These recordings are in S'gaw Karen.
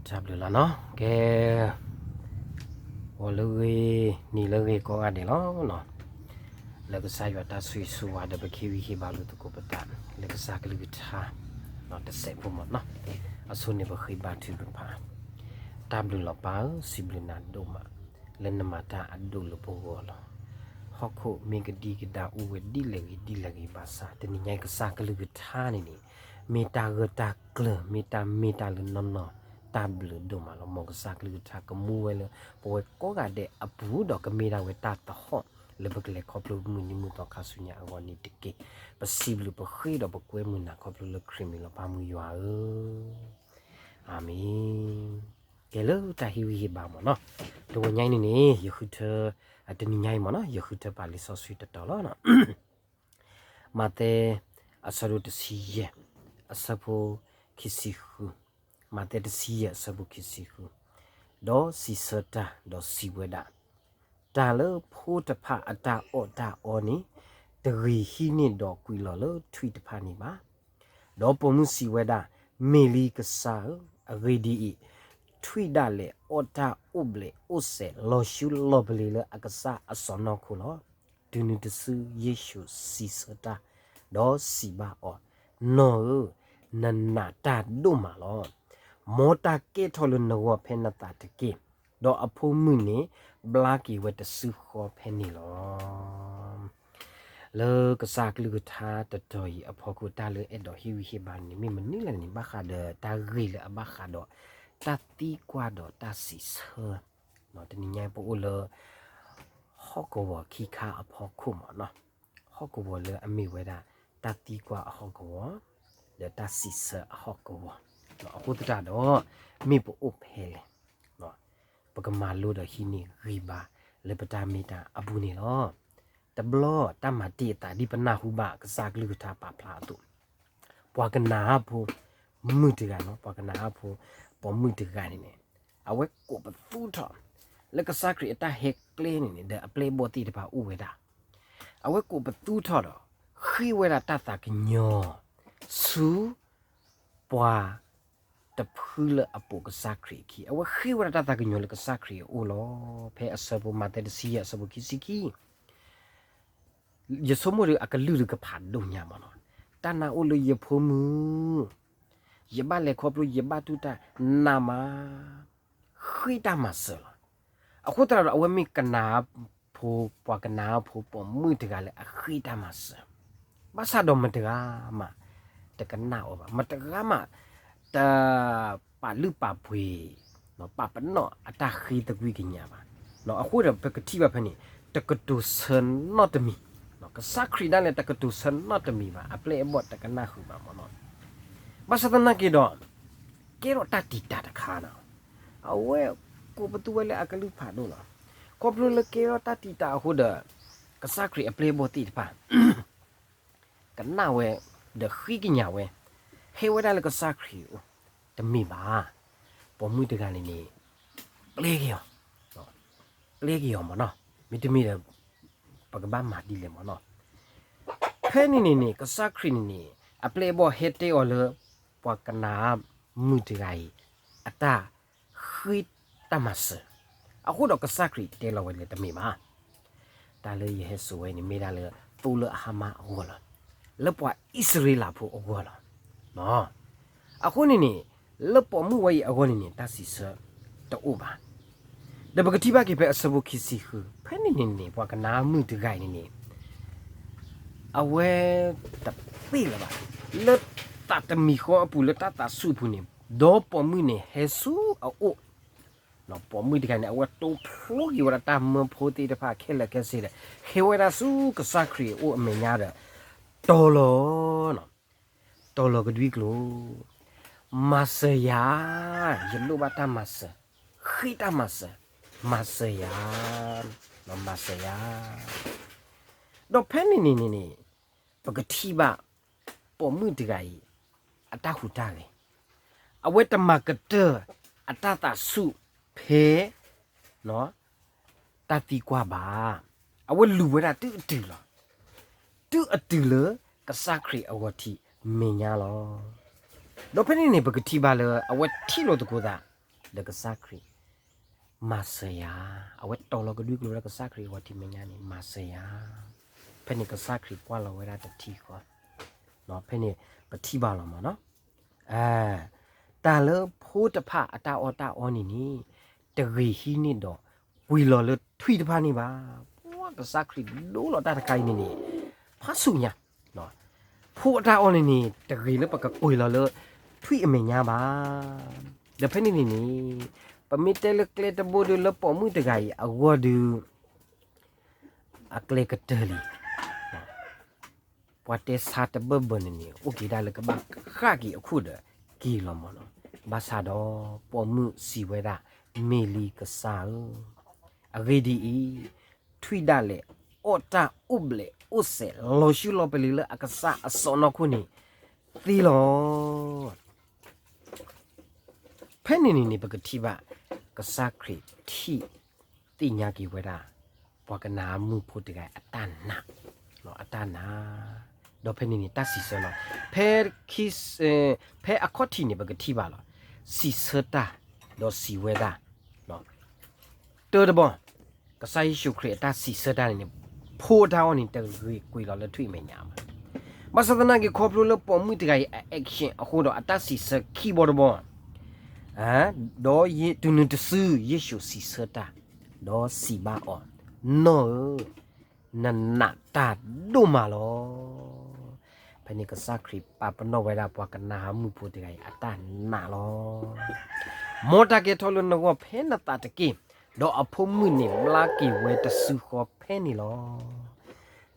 တၢ်ဘျုးလီၤနီၤ, ကဲ ဂီၤလၢအဂ့ၤ နံၤလၢအဂ့ၤကိးဂၤဒဲးလီၤနီၤ, လၢကစၢ်ယွၤတၢ်ဆိၣ်ဂ့ၤဆိၣ်ဝါဒီး ပကဟ့ၣ်ဂံၢ်ဟ့ၣ်ဘါလိာ်သကိးပသး လၢကစၢ်ကလုၢ်ကထါ တစဲးဖိမ့ၢ်နီၤ, အဆိန့ၣ်ပဃ့ဘါထုကဖၣ်, တၢ်ဘျုးလီၤပၢ်ဧၢ, စံးဘျုးနၤဒိၣ်မး လၢနမၤတၢ်အဒိၣ်လၢပဂီၢ်လီၤ. ဟီၣ်ခိၣ်မ့ၢ်ကဒံကဒါအိၣ်ဝဲဒ်လဲၣ်ဂ့ၤဒ်လဲၣ်ဂ့ၤဘၣ်ဆၣ် တနံၤညါအံၤကစၢ်ကလုၢ်ကထါန့ၣ်န့ၣ် မ့ၢ်တၢ်ဂၢၢ်တၢ်ကျၢၤ မ့ၢ်တၢ်မ့ၢ်တၢ်လၢနီၢ်နီၢ် တၢ်ဘျုးဒိၣ်မးလီၤ. မ်ကစၢ်ကလုၢ်ကထါကမူဝဲလၢ ပဝဲကိးဂၤဒဲးအပူၤ ဒီးကမ့ၢ်ဒၣ်ဝဲတၢ်သဟီၣ် လၢပကလဲၤခီဖျိမုၢ်နံၤမုၢ်သီခါဆူညါအဂီၢ်န့ၣ်တက့ၢ်. ပစံးဘျုးပဃ့ဒီးပကွဲမုာ်နၤခီဖျိလၢခရံာ်မံၤလီၤ ပၢ်မုၢ်ယွၤဧၢ, အၤမ့ၣ်. ကဲလၢတၢ်ဟ့ၣ်ဂံၢ်ဟ့ၣ်ဘါမ့ၢ်နီၤ, တဝဲညါအံၤန့ၣ်န့ၣ် ယဃုထၢ တနံၤညါအံၤမ့ၢ်နီၤ ယဃုထၢပာ်လံာ်စီဆှံတတီၤလီၤ. မးသဲ အဆၢဒိၣ်တဆံယဲၢ် အဆၢဖိခံဆံဃု, မးသဲတဆံယဲၢ်အဆၢဖိခံဆံဃု, ဒီးစံးဆၢတၢ်ဒီးစံးဝဲဒၣ်, တၢ်လၢဖိတဖၣ်အတၢ်အီၣ်တၢ်အီန့ၣ် တဂ့ၤဟံးန့ၢ်ဒီးကွံာ်လီၤလၢထွံၣ်တဖၣ်န့ၣ်ဘၣ်. ဒီးပိာ်မုၣ်စံးဝဲဒၣ်, မ့ၢ်လံကစၢ်ဧၢ, အဂ့ၢ်ဒ်အံၤ, ထွံၣ်ဒၣ်လဲာ်အီၣ်တၢ်အိၣ်ဘျဲးအိၣ်စဲး လီၤဆူလီၤပလ့ၤလၢအကစၢ်အစီၢ်နီၤခိၣ်လီၤ. တုၤနုၤတစုယ့ၣ်ၡူးစံးဆၢတၢ်, ဒီးစံးဘၣ်အီၤ, နီၢ်ဧၢ, နနာ်တၢ်ဒိၣ်မးလီၤ. မ်တၢ်ကဲထီၣ်လၢနဂီၢ်ဖဲနသးတက့ၢ်. ဒီးအဖိမုၣ်န့ၣ် ဘျါက့ၤဝဲတစုဃီဖဲန့ၣ်လီၤ. လၢကစၢ်ကလုၢ်ကထါတတီၤအံၤအဖီခိၣ် တၢ်လၢအဲၣ်ဒိးဟ့ၣ်ဂံၢ်ဟ့ၣ်ဘါန့ၣ် မ့ၢ်မနုၤလဲၣ်န့ၣ် ဘၣ်ဃးဒီးတၢ်ဂ့ၢ်လၢအဘၣ်ဃးဒီး တၢ်သံကွၢ်ဒီးတၢ်စံးဆၢ. တနံၤညါအံၤပအိၣ်လၢ ဟီၣ်ကဝီၤခံခါအဖီခိၣ်မ့ၢ်နီၤ, ဟီၣ်ကဝီၤလၢအမ့ၢ်ဝဲဒၣ် တၢ်သံကွၢ်အဟီၣ်ကဝီၤ ဒီးတၢ်စံးဆၢအဟီၣ်ကဝီၤ, အဃိသတးဒီး မ့ၢ်ပအိၣ်ဖဲလဲၣ် ပကမၤလိဒီးဟံးန့ၢ်ဂံၢ်ဘါလၢပတၢ်မ့ၢ်တၢ်အပူၤန့ၣ်လီၤ. တဘျီတၢ်မၤတ့ၢ်အသး ဒ်ပနၢ်ဟူဘၣ်ကစၢ်ကလုၢ်ကထါပာ်ဖျါအသိး, ပှၤကနၤအၣ်ဖိ မုၣ်တဂၤနီၤ, ပှၤကနၤအၣ်ဖိ ပိာ်မုၣ်တဂၤန့ၣ်န့ၣ် အဝဲကိးပသူထီၣ် လၢကစၢ်ခရံာ်အတၢ်ဟဲကျဲန့ၣ်န့ၣ် ဒီးအပျဲၢ်အဘီၣ်သ့ၣ်တဖၣ်အိၣ်ဝဲဒၣ်, အဝဲကိးပသူထီၣ်ဒီး ဃ့ဝဲဒၣ်တၢ်သးကညီၤ ဆူ ပှၤ တဖုလၢအပိာ်ကစၢ်ခရံာ်အခံ, အဝဲဃ့ဝဲဒၣ်တၢ်သးကညီၤလၢကစၢ်ခရံာ်အအိၣ်လီၤ. ဖဲအဆၢဖိ မးသဲတဆံယဲၢ်အဆၢဖိခံဆံခံ, ယဆိကမိၣ်ဒီးအကလုၢ်ဒီးကဖးဒိၣ်ညါမ့ၢ်နီၤ, တၢ်နာ်အိၣ်လၢယဖိမုၣ်, ယဘၣ်လဲၤခီဖျိ ယဘၣ်တူၢ်တၢ် နးမး ဃ့တၢ်မၤစၢၤလီၤ. အဃိသတးဒီး အဝဲမ့ၢ်ကနၤဖိ ပှၤကနၤအၣ်ဖိပိာ်မုၣ်တဂၤလၢအဃ့တၢ်မၤစၢၤ, ဘၣ်ဆၣ်ဒီးမတဂၤမး တကနၣ်အီၤဘၣ်, မတဂၤမး တပာ်လုၢ်ပာ်ပှ့ၤ ပာ်ပနီၣ်အတၢ်ဃ့သကွံၢ်ကညးဘၣ်. အဃိဒီးပကထံၣ်ဘၣ်ဖဲန့ၣ် တကတိၤဆၢနီတမံၤ, ကစၢ်ခရံာ်ဒၣ်လဲာ်တကတိၤဆၢနီတမံၤဘၣ်, အပျဲၢ်အဘီၣ်တကနၣ်ဃုာ်ဘၣ်မ့ၢ်နီၤ. ဘၣ်ဆၣ်သနာ်က့ဒီး ကဲထီၣ်တၢ်တံာ်တာ်တခါနီၤ, အဝဲကိးပသူဝဲလၢအကလုၢ်ဖးဒိၣ်လီၤ. ခီဖျိလၢကဲထီၣ်တၢ်တံာ်တာ်အဃိဒီး ကစၢ်ခရံာ်အပျဲၢ်အဘီၣ်သ့ၣ်တဖၣ် ကနၣ်ဝဲ ဒီးဃ့ကညးဝဲ, ဟဲဝဲဒၣ်လၢကစၢ်ခရံာ်အအိၣ်, တမ့ၢ်ဘၣ်, ပိာ်မုၣ်တဂၤန့ၣ်န့ၣ် ပျဲက့ၤအီၤ, ပျဲက့ၤအီၤမ့ၢ်နီၤ, မ့တမ့ၢ်ဒီး ပကဘၣ်မၤဒ်လဲၣ်မ့ၢ်နီၤ. ဖဲန့ၣ်န့ၣ်န့ၣ် ကစၢ်ခရံာ်န့ၣ်န့ၣ် အပျဲၢ်အဘီၣ်ဟဲတဲအီၤလၢ ပှၤကနၤအၣ်မုၣ်တဂၤအံၤ အတၢ် ဃ့တၢ်မၤစၢၤ, အဃိဒီးကစၢ်ခရံာ်တဲလီၤဝဲလၢတမ့ၢ်ဘၣ်. တၢ်လၢယဟဲစိာ်ဝဲန့ၣ် မ့ၢ်ဒၣ်လၢသိလၢအဟါမၢ်အဂီၢ်လီၤ, လၢပှၤအံၣ်စရ့လးဖိအဂီၢ်လီၤ. အဃိန့ၣ်န့ၣ် လၢပိာ်မုၣ်ဝဲအံၤအဂီၢ်န့ၣ်န့ၣ် တၢ်စံးဆၢတအိၣ်ဘၣ်. ဒီးပကထံၣ်ဘၣ်က့ၤဖဲအဆၢဖိခံဆံဃု, ဖဲန့ၣ်န့ၣ်န့ၣ် ပှၤကနၤအၣ်မုၣ်တဂၤအံၤန့ၣ်န့ၣ် အဝဲတပ့ၢ်လၢၤဘၣ်, လၢသးတမံၤဃီအပူၤ လၢတၢ်သးဆူၣ်အပူၤန့ၣ် ဒီးပိာ်မုၣ်န့ၣ်ဟဲဆူအအိၣ်, ပိာ်မုၣ်တဂၤန့ၣ် အဝဲတိဖျိက့ၤဝဲဒၣ်တၢ်မၢဖိသ့ၣ်တဖၣ်ခဲလၢာ်ခဲဆ့ဒီး ဟဲဝဲဒၣ်ဆူကစၢ်ခရံာ်အအိၣ်အမဲာ်ညါဒီး တီၤလီၤ တီၤလီၤကဒွံကျိာ်, မၤစၢၤယၤ, ယလိၣ်ဘၣ်တၢ်မၤစၢၤ, ဃ့တၢ်မၤစၢၤ, မၤစၢၤယၤ, မၤစၢၤယၤ. ဒီးဖဲန့ၣ်န့ၣ်န့ၣ်န့ၣ် ပကထံၣ်ဘၣ် ပိာ်မုၣ်တဂၤအံၤ အတၢ်ဟူးတၢ်ဂဲၤ, အဝဲတမၤကတၢၢ်အတၢ်သးဆူၣ်ဖဲ တၢ်သံကွၢ်ဘၣ်, အဝဲလူၤဝဲဒၣ်တုၤအတုၤလီၤ, တုၤအတုၤလၢကစၢ်ခရံာ်အဂီၤထံးမဲာ်ညါလီၤ. ဒီးဖဲန့ၣ်န့ၣ် ပကထံၣ်ဘၣ်လၢအဝဲထံၣ်လိာ်သကိးသး ဒီးကစၢ်ခရံာ် မၤစၢၤယၤ, အဝဲတီၤလီၤကဒွံကျိၤလၢကစၢ်ခရံာ်အဂီၢ်ထံမဲာ်ညါန့ၣ် မၤစၢၤယၤ, ဖဲန့ၣ်ကစၢ်ခရံာ်ကွၢ်လီၤဝဲဒၣ်တထံၣ်ဃီ, ဖဲန့ၣ်ပထံၣ်ဘၣ်လီၤမးနီၤ. တၢ်လၢဖိတဖၣ်အတၢ်အီၣ်တၢ်အီန့ၣ်န့ၣ် တဂ့ၤဟံးန့ၢ်ဒီးကွံာ်လီၤလၢထွံၣ်တဖၣ်န့ၣ်ဘၣ်. ပှၤကစၢ်ခရံာ်ဒိလီၤတၢ်တခါအံၤန့ၣ်န့ၣ် ဖးဆူညါ, ဖိအတၢ်အီၣ်န့ၣ်န့ၣ် တဂ့ၤလၢပကကွံာ်လီၤလၢထွံၣ်အမဲာ်ညါဘၣ်. ဒီးဖဲန့ၣ်န့ၣ်န့ၣ် ပမ့ၢ်တဲလၢကျဲတဘိဒီးလၢပိာ်မုၣ်တဂၤအံၤအဂီၢ်ဒီး အကျဲကတၢၢ်လံ ပှၤတဲဆါတဘၢၣ်ဘၢၣ်န့ၣ်န့ၣ် အိၣ်က့ၤဒၣ်လၢကဘၣ်ဃၣ်က့ၤအခိၣ်ဒီးက့ၤလီၤမးနီၤ. ဘၣ်ဆၣ်ဒီးပိာ်မုၣ်စံးဝဲဒၣ်, မ့ၢ်လံကစၢ်ဧၢ, အဂ့ၢ်ဒ်အံၤ, ထွံၣ်ဒၣ်လဲာ်အီၣ်တၢ်အိၣ်ဘျဲးအိၣ်စဲး လီၤဆူလီၤပလ့ၤလၢအကစၢ်အစီၢ်နီၤခိၣ်န့ၣ်သ့လီၤ. ဖဲန့ၣ်န့ၣ်န့ၣ် ပကထံၣ်ဘၣ် ကစၢ်ခရံာ်ထံၣ်သ့ၣ်ညါက့ၤဝဲဒၣ် ပှၤကနၤအမုၣ်ဖိတဂၤအတၢ်နာ်, အတၢ်နာ်, ဒီးဖဲန့ၣ်န့ၣ်တၢ်စံးဆၢလီၤ. ဖဲ ဖဲအခီၣ်ထံးန့ၣ် ပကထံၣ်ဘၣ်လီၤ. စံးဆၢတၢ်, ဒီးစံးဝဲဒၣ်, တၢတဘီ, ကစၢ်ယ့ၣ်ၡူးခရံာ်အတၢ်စံးဆၢတၢ်န့ၣ်န့ၣ် ဖိတၢ်အီၣ်န့ၣ် တဂ့ၤကွံာ်လီၤလၢထွံၣ်အမဲာ်ညါဘၣ်. ဘၣ်ဆၣ်သနာ်က့ ခီဖျိလၢပိာ်မုၣ်တဂၤအံၤအ action အဃိဒီး အတၢ်စံးဆၢခံဘီတဘီ ဒီးတုၤနုၤတစု ယ့ၣ်ၡူးစံးဆၢတၢ်, ဒီးစံးဘၣ်အီၤ, နီၢ်ဧၢ, နနာ်တၢ်ဒိၣ်မးလီၤ. ဖဲန့ၣ်ကစၢ်ခရံာ်ပာ်ပနီၣ်ဝဲဒၣ်ပှၤကနၤအမုၣ်ဖိတဂၤအံၤအတၢ်နာ်လီၤ. မ်တၢ်ကဲထီၣ်လၢနဂီၢ်ဖဲနသးတက့ၢ်. ဒီးအဖိမုၣ်န့ၣ်ဘျါက့ၤဝဲတစုဃီဖဲန့ၣ်လီၤ.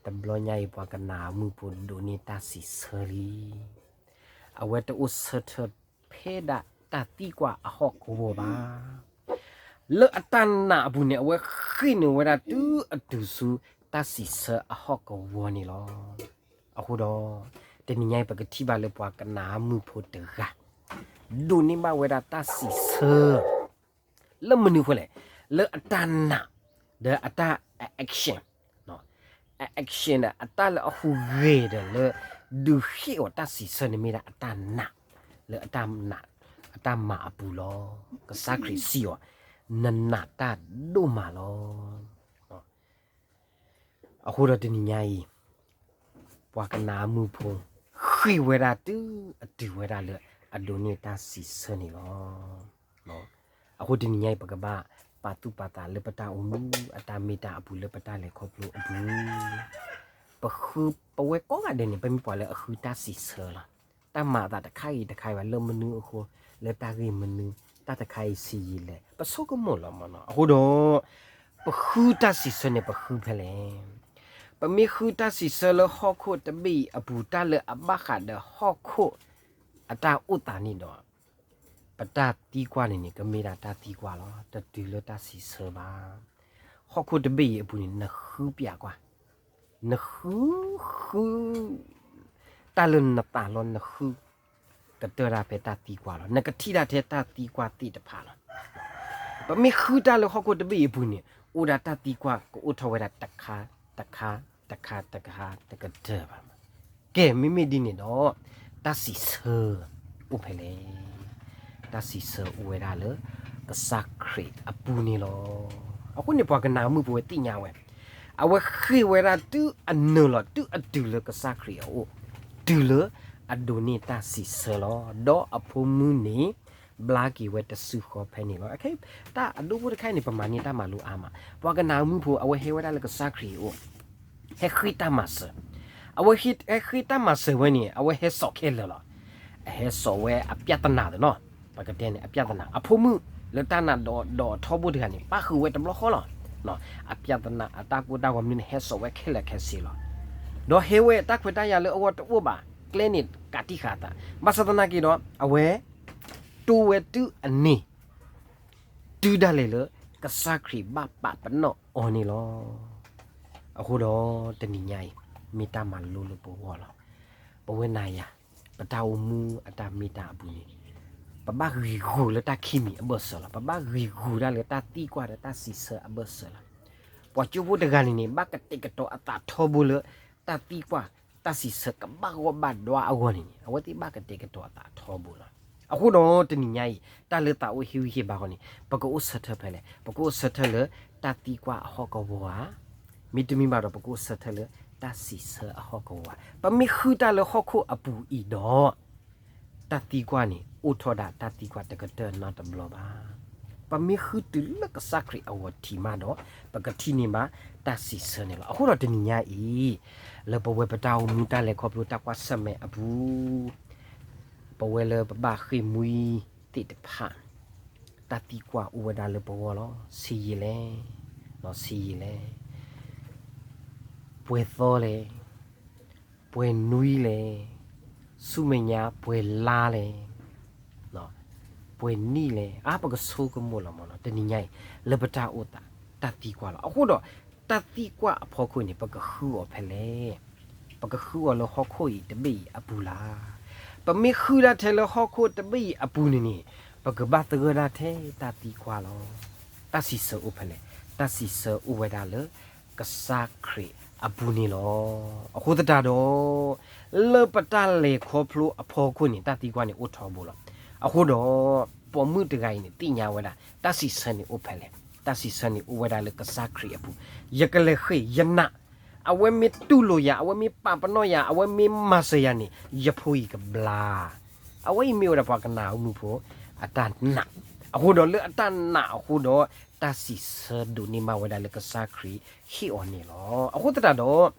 တဘျီညါအံၤပှၤကနၤအမုၣ်ဖိဒိးန့ၢ်တၢ်စံးဆၢလံ. အဝဲတအိၣ်ဆၢထၢၣ်ဖဲဒၣ်တၢ်သံကွၢ်အဟီၣ်ကဝီၤဘၣ်. လၢအတၢ်နာ်အပူၤန့ၣ် အဝဲဃ့ၢ်နုာ်ဝဲဒၣ်တုၤအတုၤဆူတၢ်စံးဆၢအဟီၣ်ကဝီၤန့ၣ်လီၤ. အဃိဒီး တနံၤညါအံၤပကထံၣ်ဘၣ်လၢပှၤကနၤအမုၣ်ဖိတဂၤ ဒိးန့ၢ်ဘၣ်ဝဲဒၣ်တၢ်စံးဆၢ လၢမနုၤအဃိလဲၣ်, လၢအတၢ်နာ် ဒီးအတၢ် action, action ဒီးအတၢ်လၢအဟူးဂဲၤဒီးလၢ ဒုးဟ့ၣ်အီၤတၢ်စံးဆၢန့ၣ်မ့ၢ်ဒၣ်အတၢ်နာ် လၢအတၢ်နာ် အတၢ်မၤအပူၤလီၤ. ကစၢ်ခရံာ်စံးအီၤ, နနာ်တၢ်ဒိၣ်မးလီၤ. အဃိဒီးတနံၤညါအံၤ ပှၤကနၤအမုၣ်ဖိ ဃ့ၢ်ဝဲဒၣ်တုၤအတုၤဝဲဒၣ်လၢအဒိးန့ၢ်တၢ်စံးဆၢန့ၣ်လီၤ. အဃိတနံၤညါအံၤ ပကဘၣ်ပာ်သူၣ်ပာ်သးလၢပတၢ်အိၣ်မူ အတၢ်မ့ၢ်တၢ်အပူၤလၢပတၢ်လဲၤခီဖျိအပူၤ ပဃု ပဝဲကိးဂၤဒဲးန့ၣ် ပမ့ၢ်ပှၤလၢအဃုတၢ်စံးဆၢလီၤ. တၢ်မၤအသးတခါဂ့ၤတခါအံၤဘၣ် လၢမနုၤအဃိ လၢတၢ်ဂ့ၢ်မနုၤ တၢ်တခါအံၤဆံးယံာ်လဲၣ် ပဆိကမိၣ်လီၤမးနီၤ. အဃိဒီး ပဃုတၢ်စံးဆၢန့ၣ် ပဃုဖဲလဲၣ်. ပမ့ၢ်ဃုတၢ်စံးဆၢလၢဟီၣ်ခိၣ်တဘ့ၣ်အံၤအပူၤ တၢ်လၢအဘၣ်ဃးဒီးဟီၣ်ခိၣ်အတၢ်အိၣ်သးန့ၣ်ဒီး ပတၢ်သံကွၢ်န့ၣ်န့ၣ် ကမ့ၢ်ဒၣ်တၢ်သံကွၢ်လီၤ. တတုၤလၢတၢ်စံးဆၢဘၣ်. ဟီၣ်ခိၣ်တဘ့ၣ်အံၤအပူၤန့ၣ် နဃုပျးကွၢ် နဃု ဃု တၢ်လၢနသးလီၤ နဃု ကတၢၢ်ဒၣ်ဖဲတၢ်သံကွၢ်လီၤ. နကထံၣ်ဒၣ်ထဲတၢ်သံကွၢ်သ့ၣ်တဖၣ်လီၤ. ပမ့ၢ်ဃုတၢ်လၢဟီၣ်ခိၣ်တဘ့ၣ်အံၤအပူၤန့ၣ် အိၣ်ဒၣ်တၢ်သံကွၢ်ကအိၣ်ထီၣ်ဝဲဒၣ်တခါ တခါ တခါ တခါ တကတၢၢ်ဘၣ်. ကဲ မ့မ့ၢ်ဒ်န့ၣ်ဒီး တၢ်စံးဆၢ အိၣ်ဖဲလဲၣ်. တၢ်စံးဆၢအိၣ်ဝဲဒၣ်လၢ ကစၢ်ခရံာ်အပူၤန့ၣ်လီၤ. အဃိန့ၣ် ပှၤကနၤအမုၣ်ဖိဝဲသ့ၣ်ညါဝဲ အဝဲဃ့ၢ်ဝဲဒၣ်တုၤအနၢၤလီၤ တုၤအတုၤလၢကစၢ်ခရံာ်အအိၣ် တုၤလၢအဒိးန့ၢ်တၢ်စံးဆၢလီၤ. ဒီးအဖိမုၣ်န့ၣ် ဘျါက့ၤဝဲတစုဃီဖဲန့ၣ်လီၤ. တၢ်အဒိဖိတခါအံၤန့ၣ် ပမၤန့ၢ်တၢ်မၤလိအါမး. ပှၤကနၤအမုၣ်ဖိ အဝဲဟဲဝဲဒၣ်လၢကစၢ်ခရံာ်အအိၣ် ဟဲဃ့ၢ်တၢ်မၤစၢၤ. အဝဲဟဲဃ့ၢ်တၢ်မၤစၢၤဝဲန့ၣ် အဝဲဟဲစိာ်ခဲလၢာ်လီၤ. အဟဲစိာ်ဝဲအပြဿနာသ့ၣ်နီၤ ပကတဲန့ၣ် အပြဿနာ အဖိမုၣ်လၢတၢ်နာ်ဒီးဒီးထီဘိတဂၤန့ၣ် ပၣ်ဃုာ်ဝဲတဘျီဃီလီၤ. အပြဿနာ အတၢ်ကိၢ်တၢ်ဂီၤမနုၤန့ၣ် ဟဲစိာ်ဝဲခဲလၢာ်ခဲဆ့လီၤ. ဒီးဟဲဝဲတၢ်ခွဲးတၢ်ယာ်လၢအဂီၢ်တအိၣ်ဘၣ် ကျဲန့ၣ်ကးတံာ်ဃာ်အသး ဘၣ်ဆၣ်သနာ်က့ဒီး အဝဲ တိဝဲတုၤအန့ၣ် တုၤဒၣ်လဲာ်လၢ ကစၢ်ခရံာ်ဘၣ်ပာ်ပနီၣ်အီၤန့ၣ်လီၤ. အဃိဒီးတနံၤညါအံၤ မ့ၢ်တၢ်မၤလိလၢပဂီၢ်လီၤ. ပဝဲနၤယၤ ပတၢ်အိၣ်မူအတၢ်မ့ၢ်တၢ်အပူၤန့ၣ် ပဘၣ်ဂံၤဂူာ်လၢတၢ်ခံမံၤအဘၢၣ်စၢၤလီၤ. ပဘၣ်ဂံၤဂူာ်ဒၣ်လၢတၢ်သံကွၢ်ဒီးတၢ်စံးဆၢအဘၢၣ်စၢၤလီၤ. ပှၤကၠိဖိတဂၤန့ၣ်န့ၣ် ဘၣ်ကတဲာ်ကတီၤအသးထီဘိလၢ တၢ်သံကွၢ် တၢ်စံးဆၢကဘၣ်ဂီၢ်ဘၣ်ဒွါအဂီၢ်န့ၣ်န့ၣ် အဝဲသ့ၣ်ဘၣ်ကတဲာ်ကတီၤအသးထီဘိလီၤ. အဃိဒီးတနံၤညါအံၤ တၢ်လၢသးအိၣ်ဟ့ၣ်ဂံၢ်ဟ့ၣ်ဘါအဂီၢ်န့ၣ် ပကအိၣ်ဆၢထၢၣ်ဖဲလဲၣ်, ပကအိၣ်ဆၢထၢၣ်လၢတၢ်သံကွၢ်အဟီၣ်ကဝီၤဧါ, မ့တမ့ၢ်ဘၣ်ဒီး ပကအိၣ်ဆၢထၢၣ်လၢတၢ်စံးဆၢအဟီၣ်ကဝီၤဧါ. ပမ့ၢ်ဃုတၢ်လၢဟီၣ်ခိၣ်အပူၤအံၤဒီး တၢ်သံကွၢ်န့ၣ် အိၣ်ထီၣ်ဒၣ်တၢ်သံကွၢ်တကတၢၢ်နီတဘျီဘၣ်. ပမ့ၢ်ဃုတုၤလၢကစၢ်ခရံာ်အဂီၢ်ထံးမးဒီး ပကထံၣ်န့ၢ်ဘၣ်တၢ်စံးဆၢန့ၣ်လီၤ. အဃိဒီးတနံၤညါအံၤ လၢပဝဲပတၢ်အိၣ်မူတၢ်လဲၤခီဖျိတၢ်ကွၢ်ဆၢၣ်မဲာ်အပူၤ ပဝဲလၢပဘၣ်ဃ့ၢ်မှံသ့ၣ်တဖၣ် တၢ်သံကွၢ်အိၣ်ဝဲဒၣ်လၢပဂီၢ်လီၤ. ဆံးယံာ်လဲၣ်, ဆံးယံာ်လဲၣ်, ပှဲၤသီလဲၣ်, ပှဲၤနွံလဲၣ်, ဆူမဲာ်ညါပှဲၤလါလဲၣ်, ပှဲၤနံၣ်လဲၣ်, အါ ပကဆိကမိၣ်လီၤမးနီၤ. တနံၤညါအံၤ လၢပတၢ်အိၣ်သး တၢ်သံကွၢ်လီၤ. အဃိဒီး တၢ်သံကွၢ်အဖီခိၣ်န့ၣ် ပကဃုအီၤဖဲလဲၣ်. ပကဃုအီၤလၢဟီၣ်ခိၣ်အံၤတဘ့ၣ်အံၤအပူၤလၢ်. ပမ့ၢ်ဃုဒၣ်ထဲလၢဟီၣ်ခိၣ်တဘ့ၣ်အံၤအပူၤန့ၣ်န့ၣ် ပကဘၣ်သဂၢၢ်ဒၣ်ထဲတၢ်သံကွၢ်လီၤ. တၢ်စံးဆၢအိၣ်ဖဲလဲၣ်. တၢ်စံးဆၢအိၣ်ဝဲဒၣ်လၢကစၢ်ခရံာ်အပူၤန့ၣ်လီၤ. အဃိသတးဒီး လၢပတၢ်လဲၤခီဖျိအဖီခိၣ်န့ၣ် တၢ်သံကွၢ်န့ၣ်အိၣ်ထီဘိလီၤ. အဃိဒီး ပိာ်မုၣ်တဂၤအံၤန့ၣ် သ့ၣ်ညါဝဲဒၣ် တၢ်စံးဆၢန့ၣ်အိၣ်ဖဲလဲၣ်. တၢ်စံးဆၢန့ၣ်အိၣ်ဝဲဒၣ်လၢကစၢ်ခရံာ်အပူၤ, ယကလဲၤဃ့ၢ်ယနး, အဝဲမ့ၢ်တူၢ်လိာ်ယၤ, အဝဲမ့ၢ်ပာ်ပနီၣ်ယၤ, အဝဲမ့ၢ်မၤစၢၤယၤန့ၣ် ယဖိအံၤကဘျါ. အဝဲအံၤမ့ၢ်ဝဲဒၣ်ပှၤကနၣ်အူမူဖိ အတၢ်နာ်. အဃိဒီးလၢအတၢ်နာ်အဃိဒီး တၢ်စံးဆၢဒိးန့ၢ်ဘၣ်ဝဲဒၣ်လၢကစၢ်ခရံာ်ဟ့ၣ်အီၤန့ၣ်လီၤ. အဃိသတးဒီး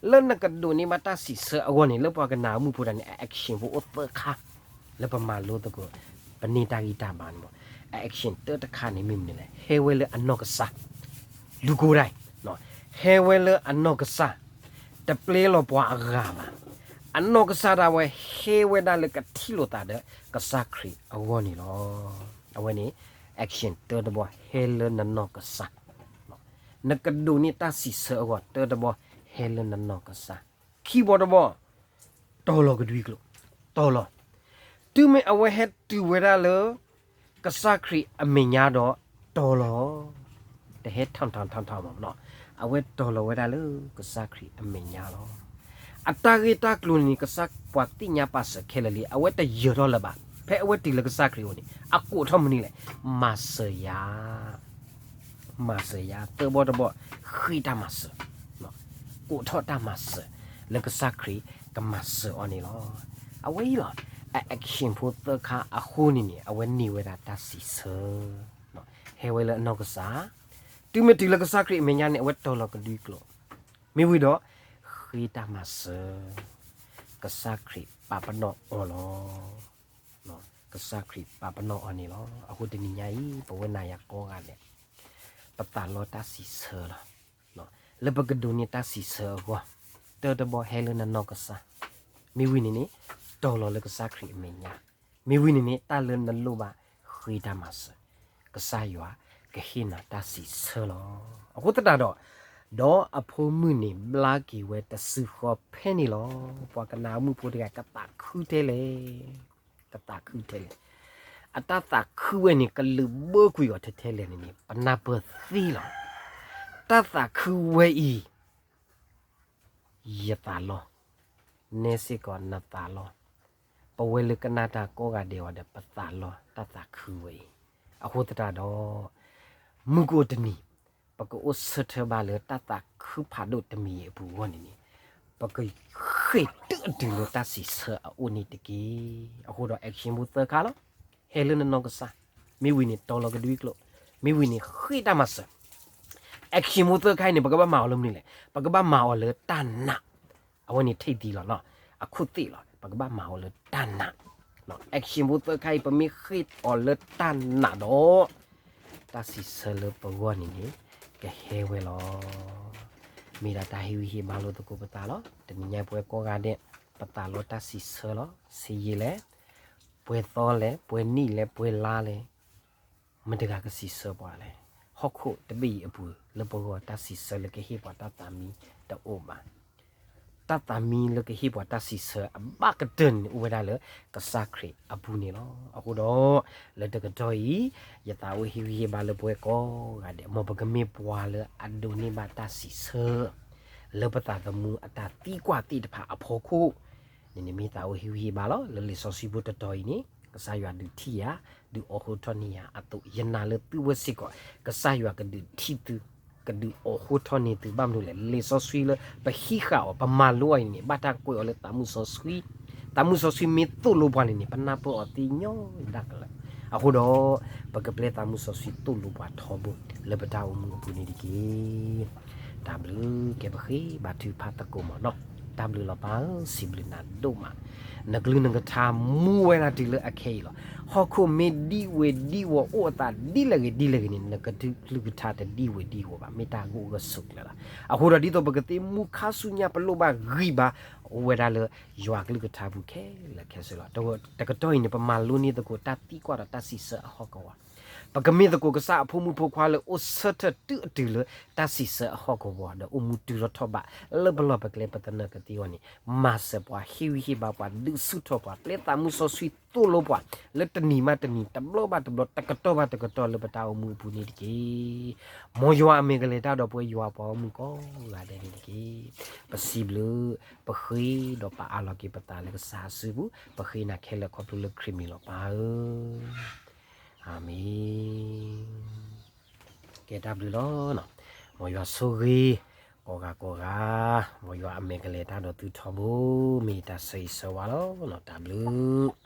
လၢနကဒိးန့ၢ်ဘၣ်တၢ်စံးဆၢအဂီၢ်န့ၣ် လၢပှၤကနၣ်အူမူဖိတဂၤန့ၣ် အ action ဖိအိၣ်သၢခါ လၢပမၤလိသကိး ပန့ၢ်တၢ်ဂံၢ်တၢ်ဘါန့ၣ်မး. အ action တၢတခါန့ၣ်မ့ၢ်မနုၤလဲၣ်, ဟဲဝဲလၢအနီၢ်ကစၢ် လူၤကိတၢ်, ဟဲဝဲလၢအနီၢ်ကစၢ် တပျဲလီၤပှၤအဂၤဘၣ်. အနီၢ်ကစၢ်ဒၣ်ဝဲ ဟဲဝဲဒၣ်လၢကထံၣ်လိာ်သးဒီးကစၢ်ခရံာ်အဂီၢ်န့ၣ်လီၤ. အဝဲန့ၣ် action တၢတဘီ ဟဲလၢနနီၢ်ကစၢ်. နကဒိးန့ၢ်တၢ်စံးဆၢအဂီၢ် တၢတဘီ ဟဲလၢနနီၢ်ကစၢ်. ခံဘီတဘီ တီၤလီၤကဒွံကျိာ်, တီၤလီၤ. တုၤမ့ၢ်အဝဲဟဲတုၤဝဲဒၣ်လၢ ကစၢ်ခရံာ်အမဲာ်ညါဒီး တီၤလီၤ, တဟဲထီၣ်ထီၣ်ထီၣ်ထီၣ်မးနီၤ, အဝဲတီၤလီၤဝဲဒၣ်လၢကစၢ်ခရံာ်အမဲာ်ညါလီၤ. အတၢ်ဂ့ၢ်တၢ်ကျိၤန့ၣ် ကစၢ်ပှၤသ့ၣ်ညါပာ်စၢၤခဲလၢာ်လံ, အဝဲတယၢၤထီၣ်လၢၤဘၣ်. ဖဲအဝဲတုၤလၢကစၢ်ခရံာ်အအိၣ်န့ၣ် အကိးထီၣ်မနုၤလဲၣ်, မၤစၢၤယၤ မၤစၢၤယၤ. သၢဘီတဘီ ဃ့တၢ်မၤစၢၤ, ကိးထီၣ်တၢ်မၤစၢၤ လၢကစၢ်ခရံာ်ကမၤစၢၤအီၤန့ၣ်လီၤ. အဝဲအံၤလီၤ, အ action ဖိသၢခါအဃိန့ၣ်န့ၣ် အဝဲန့ၢ်ဝဲဒၣ်တၢ်စံးဆၢ, ဟဲဝဲလၢအနီၢ်ကစၢ်, တုၤမ့ၢ်တုၤလၢကစၢ်ခရံာ်အမဲာ်ညါန့ၣ် အဝဲတီၤလီၤကဒွံကျိာ်, မ့ၢ်ဝံၤဒီး ဃ့တၢ်မၤစၢၤ, ကစၢ်ခရံာ်ပာ်ပနီၣ်အီၤလီၤ. ကစၢ်ခရံာ်ပာ်ပနီၣ်အီၤန့ၣ်လီၤ. အဃိတနံၤညါအံၤ ပဝဲနၤယၤကိးဂၤဒဲး ပသးလီတၢ်စံးဆၢလီၤ. လၢပကဒိးန့ၢ်တၢ်စံးဆၢအဂီၢ်, တၢတဘီဟဲလၢနနီၢ်ကစၢ်, မ့ၢ်ဝံၤန့ၣ်န့ၣ် တီၤလီၤလၢကစၢ်ခရံာ်အမဲာ်ညါ, မ့ၢ်ဝံၤန့ၣ်န့ၣ် တၢ်လၢနလိၣ်ဘၣ်ဃ့တၢ်မၤစၢၤ, ကစၢ်ယွၤကဟ့ၣ်နၤတၢ်စံးဆၢလီၤ. အဃိသတးဒီး ဒီးအဖိမုၣ်န့ၣ်ဘျါက့ၤဝဲတစုဃီဖဲန့ၣ်လီၤ. ပှၤကနၣ်အူမူဖိတဂၤ ကသးခုထဲလဲၣ်, ကသးခုထဲလဲၣ်. အတၢ်သးခုဝဲန့ၣ် ကလုာ်ဘၢကွံာ်အီၤထဲထဲလဲၣ်န့ၣ်န့ၣ် ပနၢ်ပၢၢ်သ့လီၤ. တၢ်သးခုဝဲအံၤ ယသးလီ, နဲစ့ၢ်ကီးနသးလီ, ပဝဲလၢကနၣ်တၢ်ကိးဂၤဒဲးအံၤဒီး ပသးလီတၢ်သးခုဝဲအံၤ. အဃိသတးဒီး မုၢ်ကအိၣ်တနံၤ ပကအိၣ်ဆၢထၢၣ်ဘၣ်လၢတၢ်သးခုဖးဒိၣ်တမံၤအံၤအပူၤအဂီၢ်န့ၣ်န့ၣ် ပကဃ့ၢ်တုၤအတုၤလၢတၢ်စံးဆၢအအိၣ်န့ၣ်တက့ၢ်. အဃိဒီး action ဖိသၢခါလီၤ. ဟဲလၢနနီၢ်ကစၢ်, မ့ၢ်ဝံၤန့ၣ် တီၤလီၤကဒွံကျိာ်, မ့ၢ်ဝံၤန့ၣ် ဃ့တၢ်မၤစၢၤ. action ဖိသၢခါအံၤန့ၣ် ပကဘၣ်မၤအီၤလၢမနုၤလဲၣ်. ပကဘၣ်မၤအီၤလၢတၢ်နာ်, အဝဲန့ၣ်ထံၣ်သံလီၤနီၤ, အခိၣ်သ့ၣ်လီၤ. ပကဘၣ်မၤအီၤလၢတၢ်နာ်. action ဖိသၢခါအံၤ ပမ့ၢ်ဃ့အီၤလၢတၢ်နာ်ဒီး တၢ်စံးဆၢလၢပဂီၢ်န့ၣ်န့ၣ် ကဟဲဝဲလီၤ. မ့ၢ်ဒၣ်တၢ်ဟ့ၣ်ဂံၢ်ဟ့ၣ်ဘါလိာ်သကိးပသးလီၤ. တနံၤညါပဝဲကိးဂၤဒဲး ပသးလီတၢ်စံးဆၢလီၤ. ဆံးယံာ်လဲၣ်, ပှဲၤသီလဲၣ်, ပှဲၤနံၣ်လဲၣ်, ပှဲၤလါလဲၣ်, မတၤတဂၤကစံးဆၢပှၤလဲၣ်. ဟီၣ်ခိၣ်တဘ့ၣ်အံၤအပူၤ လၢပဂီၢ်တၢ်စံးဆၢလၢကဟ့ၣ်ပှၤတၢ်သးမံတအိၣ်ဘၣ်. တၢ်သးမံလၢကဟ့ၣ်ပှၤတၢ်စံးဆၢအဘၣ်ကတၢၢ်န့ၣ် အိၣ်ဝဲဒၣ်လၢကစၢ်ခရံာ်အပူၤန့ၣ်လီၤ. အဃိဒီး လၢတကတီၢ်အံၤ ယသးအိၣ်ဟ့ၣ်ဂံၢ်ဟ့ၣ်ဘါလၢပဝဲကိးဂၤဒဲး မ်ပကမ့ၢ်ပှၤလၢအဒိးန့ၢ်ဘၣ်တၢ်စံးဆၢ လၢပသးသမူအတၢ်သံကွၢ်သ့ၣ်တဖၣ်အဖီခိၣ် န့ၣ်န့ၣ်မ့ၢ်သးအိၣ်ဟ့ၣ်ဂံၢ်ဟ့ၣ်ဘါလီၤ. လၢလံာ်စီဆှံဖိတတီၤအံၤန့ၣ် ကစၢ်ယွၤဒုးထံၣ်ယၤ, ဒုးအိးဃိထီၣ်န့ၢ်ယၤအသိး, ယနာ်လၢသုဝဲစ့ၢ်ကီး ကစၢ်ယွၤကဒုးထံၣ်သု, ကဒုးအိးဃိထီၣ်န့ၢ်သု. ဘၣ်မနုၤလဲၣ်, လံာ်စီဆှံလၢပဟံးဃာ်အီၤ ပမၤလိအီၤအံၤန့ၣ် ဘၣ်တၢ်ကွဲးအီၤလၢသးမုၣ်စီဆှံ, သးမုၣ်စီဆှံမ့ၢ်သိၣ်လိပှၤန့ၣ်န့ၣ် ပနၢ်ပၢၢ်အီၤသ့ညီဒၣ်ကလၢာ်. အဃိဒီး ပကပျဲသးမုၣ်စီဆှံသိၣ်လိပှၤထီဘိ လၢပတၢ်အိၣ်မူအပူၤန့ၣ်တက့ၢ်. တၢ်ဘျုးကဲ ပဃ့ဘါထုကဖၣ်သကိးမးနီၤ. တၢ်ဘျုးလီၤပၢ်ဧၢ, စံးဘျုးနၤဒိၣ်မး, နကလုၢ်နကထါမူဝဲဒၣ်တုၤလၢအခဲအံၤလီၤ. ဟီၣ်ခိၣ်မ့ၢ်ဒံၣ်ဝဲဒံၣ်ဝီၤ အိၣ်အသးဒ်လဲၣ်ဂ့ၤဒ်လဲၣ်ဂ့ၤန့ၣ် နကလုၢ်ကထါတဒံၣ်ဝဲဒံၣ်ဝီၤဘၣ်, မ့ၢ်တၢ်ဂ့ၢ်အိၣ်ဂၢၢ်ဆိးကျၢၤလီၤ. အဃိဒီးဒ်သိးပကသ့မူခါဆူညါပလိၣ်ဘၣ်ဂံၢ်ဘါ အိၣ်ဝဲဒၣ်လၢယွၤကလုၢ်ကထါပူၤခဲလၢာ်ခဲဆ့လီၤ. တကတီၢ်အံၤန့ၣ် ပမၤလိန့ၢ်သကိးတၢ်သံကွၢ်ဒီးတၢ်စံးဆၢအဟီၣ်ကဝီၤ ပကမ့ၢ်သကိးကစၢ်အဖိမုၣ်ဖိခွါလၢအိၣ်ဆၢထၢၣ်တုၤအတုၤလၢတၢ်စံးဆၢအဟီၣ်ကဝီၤ ဒီးအိၣ်မူတုၤထီၣ်ထီၣ်ဘး လၢပလီၢ်ပကျဲပသနၢၣ်ကသ့အဂီၢ်န့ၣ်, မၤစၢၤပှၤ, ဟ့ၣ်ဂံၢ်ဟ့ၣ်ဘါပှၤ, ဒုးဆူၣ်ထီၣ်ပှၤ, ပျဲသးမုၣ်စီဆှံသိၣ်လိပှၤ လၢတနံၤဘၣ်တနံၤ, တဘျီဘၣ်တဘျီ, တကတီၢ်ဘၣ်တကတီၢ် လၢပတၢ်အိၣ်မူအပူၤန့ၣ်တက့ၢ်. မ်ယွၤအမဲာ်ကလဲၤတၢ်ဒီးပဝဲယွၤပှၤဂီၢ်မုၢ်ကိးဂၤဒဲးန့ၣ်တက့ၢ်. ပစံးဘျုး, ပဃ့ဒီးပအၢၣ်လီၤက့ၤပသးလၢကစၢ်အစုပူၤ, ပဃ့နၤခဲလၢာ်ခီဖျိလၢခရံာ်မံၤလီၤပၢ်ဧၢ. အၤမ့ၣ်. ကဲတၢ်ဘျုးလီၤ. မ်ယွၤဆိၣ်ဂ့ၤကိးဂၤကိးဂၤ, မ်ယွၤအမဲာ်ကလဲၤတၢ်ဒီးသုထီဘိ, မ့ၢ်တၢ်ဆၢဂ့ၤဆၢဝါလီၤ. တၢ်ဘျုး